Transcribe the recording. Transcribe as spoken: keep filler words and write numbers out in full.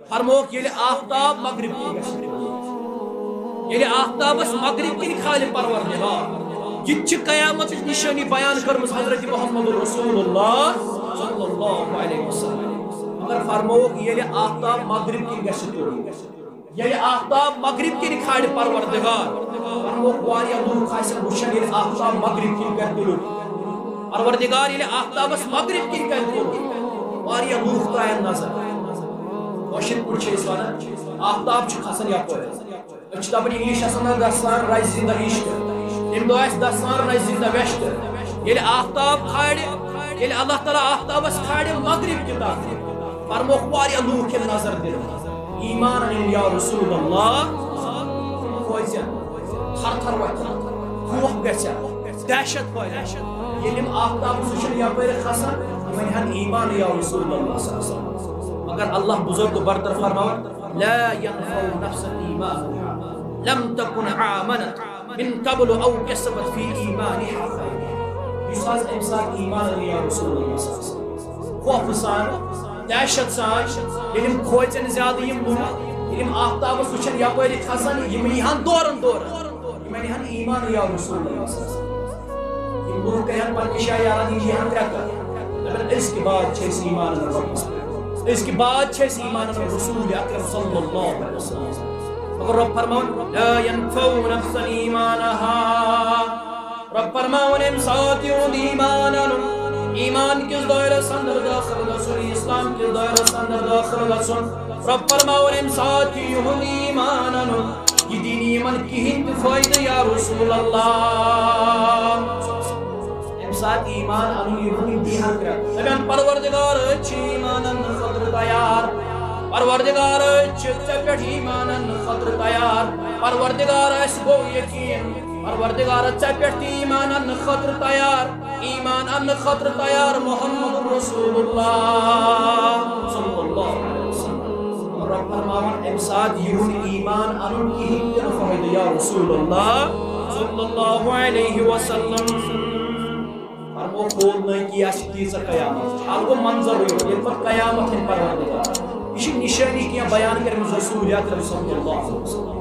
فرمووُکھ، ییٚلہِ آفتاب مغرب کِنۍ گژھِ، ییٚلہِ آفتابس مغرب کِنۍ کھالہِ پروردگار، یہِ تہِ چھِ قیامتٕچ نشٲنی بیان کٔرمٕژ حضرت محمد رسول اللہ صلی اللہ علیہ وسلم۔ مگر فرمووُکھ، ییٚلہِ آفتاب مغرب کِنۍ گژھِ تُل، ییٚلہِ آفتاب مغرب کِنۍ کھالہِ پروردگار، فرمووُکھ، واریاہ لوٗکھ آسن وٕچھان، ییٚلہِ آفتاب مغرب کِنۍ کرِ تُل۔ پروردگار ییٚلہِ آفتابس مغرب کِنۍ کرِ تُل، واریاہ لوٗکھ ترٛاون نظر۔ کٲشِر پٲٹھۍ چھِ أسۍ ونان، آفتاب چھُ کھسان یپٲرۍ۔ أسۍ چھِ دَپان، انگلش آسان دَسان رَزِ زِندہ عشق۔ تَمہِ دۄہ آسہِ دَسان رَزِ زِندہ ویشک۔ ییٚلہِ آفتاب کھالہِ، ییٚلہِ اللہ تعالیٰ آفتابس کھالہِ مغرب کہِ طرفہٕ، فرمووُکھ، واریاہ لوٗکھ یِن نظر دِنہٕ۔ ایمان اَنن یا رسول اللہ، کھوژن، تھر تھر وۄتھن، خوف گژھِ، دہشت پھٲلہِ۔ ییٚلہِ یِم آفتابس وٕچھن یپٲرۍ کھسان، یِمن ہن ایمان یا رسول اللہ صلی اللہ علیہ وسلم۔ مگر اللہ بزرگ و برتر فرماوان، لا ينفع نفسا إيمانها لم تكن آمنت من قبل أو كسبت في إيمانها خيرا۔ یُس حظ اَمہِ ساتہٕ ایمان اَنہِ یا رسول اللہ صلی اللہ علیہ وسلم، خوفہٕ سان، دہشت سان، ییٚلہِ یِم کھوژن زیادٕ یِم لوٗکھ، ییٚلہِ یِم آفتابس وٕچھن یپٲرۍ کھسان، یِم یی ہن دورن دورن، یِمن یی ہن ایمان یا رسول اللہ صلی اللہ علیہ وسلم۔ یِم لوٗکھ کَرن پننہِ جایہِ یارن، یِم یی ہن ترٛےٚ قدم۔ دَپن، أزکہِ بعد چھِ أسۍ ایمان اَنان رۄبَس پٮ۪ٹھ۔ أزکہِ بعد چھِ أسۍ ایمان اَنان رسول اکرم صلی اللہ علیہ وسلم۔ مگر رۄب فرماوان، لا ينفع نفسا إيمانها۔ رۄب فرماوان، اَمہِ ساتہٕ یِہُنٛد ایمان اَنُن، ایمان کِس دٲیرَس اندر دٲخل گژھُن، اسلام کِس دٲیرَس اندر دٲخل گژھُن۔ رۄب فرماوان، اَمہِ ساتہٕ یِہُنٛد ایمان اَنُن، یہِ دی نہٕ یِمن کِہیٖنۍ تہِ فٲیدٕ یا رسول اللہ۔ اَمہِ ساتہٕ ایمان اَنُن، یِہُنٛد امتحان کران۔ دَپان، پروردگار، أسۍ چھِ ایمان اَننہٕ خٲطرٕ تیار۔ پروردگار، أسۍ چھِ ژےٚ پٮ۪ٹھ ایمان اَننہٕ خٲطرٕ تیار۔ پروردگار، اَسہِ گوٚو یقیٖن۔ پروردگار، ژےٚ پٮ۪ٹھ تہِ ایمان اَننہٕ خٲطرٕ تیار۔ ایمان اَننہٕ خٲطرٕ تیار محمد رسول اللہ صلی اللہ علیہ وسلم۔ رۄب فرماوان، اَمہِ ساتہٕ یِہُنٛد ایمان اَنُن کِہیٖنۍ تہِ نہٕ فٲیدٕ یا رسول اللہ صلی اللہ علیہ وسلم۔ فرمو، کھول نہٕ کینٛہہ، اَسہِ چھِ تیٖژاہ قیامت۔ الگو منظرٕے یوت، ییٚلہِ پَتہٕ قیامت ہٕنٛدۍ پروردگار۔ یہِ چھِ نِشٲنی کینٛہہ بیان کٔرمٕژ رسول اکرم صلی اللہ علیہ وسلم۔